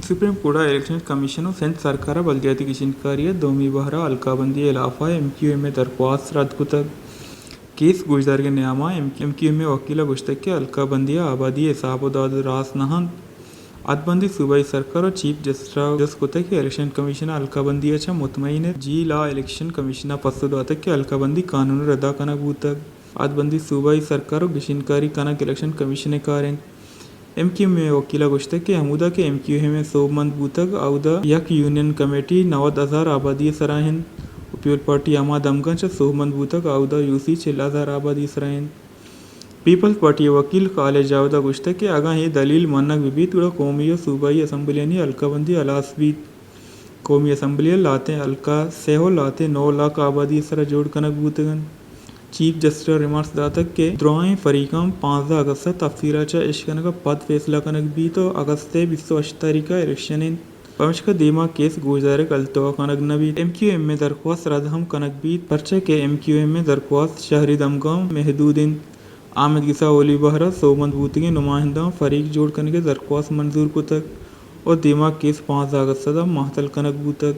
Supreme court ءَ election commission ءُ سندھ سرکار ءَ بلدیاتی گچینکاری ءِ دومی بہر ءَ ہلکہ بندی ءِ ہلاف ءَ ایم کیو ایم ءِ درخواست رد کتگ۔ کیس گوشدارگ ءِ نیام ءَ ایم کیو ایم ءِ وکیل ءَ گوشتگ کہ ہلکہ بندی ءَ آبادی ءِ حساب ءُ داد راست نہ انت۔ حد بندی صوبائی سرکار ءُ چیف جسٹس ءَ جست کتگ کہ الیکشن کمیشن ءَ ہلکہ بندی ءَ چہ مطمئن ایت؟ جی لا، الیکشن کمیشن ءَ پسو داتگ کہ ہلکہ بندی قانون ءِ ردا کنگ بوتگ۔ حد بندی صوبائی سرکار ءُ گچینکاری کنگ الیکشن کمیشن ءِ کار انت۔ ایم کیو ایم ءِ وکیل ءَ گوشتگ کہ ہمودا کہ ایم کیو ایم ءَ سوبمند بوتگ، اودا یک یونین کمیٹی نود ہزار آبادی ءِ سرا انت ءُ پیپلز پارٹی ہما دمگاں چہ سوبمند بوتگ، اودا یو سی چل ہزار آبادی ءِ سرا انت۔ پیپلز پارٹی ءِ وکیل خالد جاوید ءَ گوشتگ کہ اگاں اے دلیل منگ بہ بیت، گڑا قومی ءُ صوبائی اسمبلیانی ہلکہ بندی ہلاس بیت۔ قومی اسمبلی ءِ لہتیں ہلکہ سئے ءُ لہتیں نو لاکھ آبادی ءِ سرا جوڑ کنگ بوتگ انت۔ چیف جسٹس ءَ ریمارکس داتگ کہ دراہیں فریقاں پانزدہ اگست ءَ تفصیل ءَ چہ اش کنگ ءَ پد فیصلہ کنگ بیت ءُ اگست ءِ بیست ءُ ہشت تاریخ ءَ الیکشن انت، پمشکا دیما کیس گوشدارگ التوا کنگ نہ بیت۔ ایم کیو ایم ءِ درخواست رد ہم کنگ بیت، پرچا کہ ایم کیو ایم ءِ درخواست شہری دمگاں محدود انت۔ آمید گس ءَ اولی بہر ءَ سوبمند بوتگیں نمائندہاں فریق جوڑ کنگ ءِ درخواست منظور کتگ ءُ دیما کیس پانزدہ اگست ءَ مہتل کنگ بوتگ۔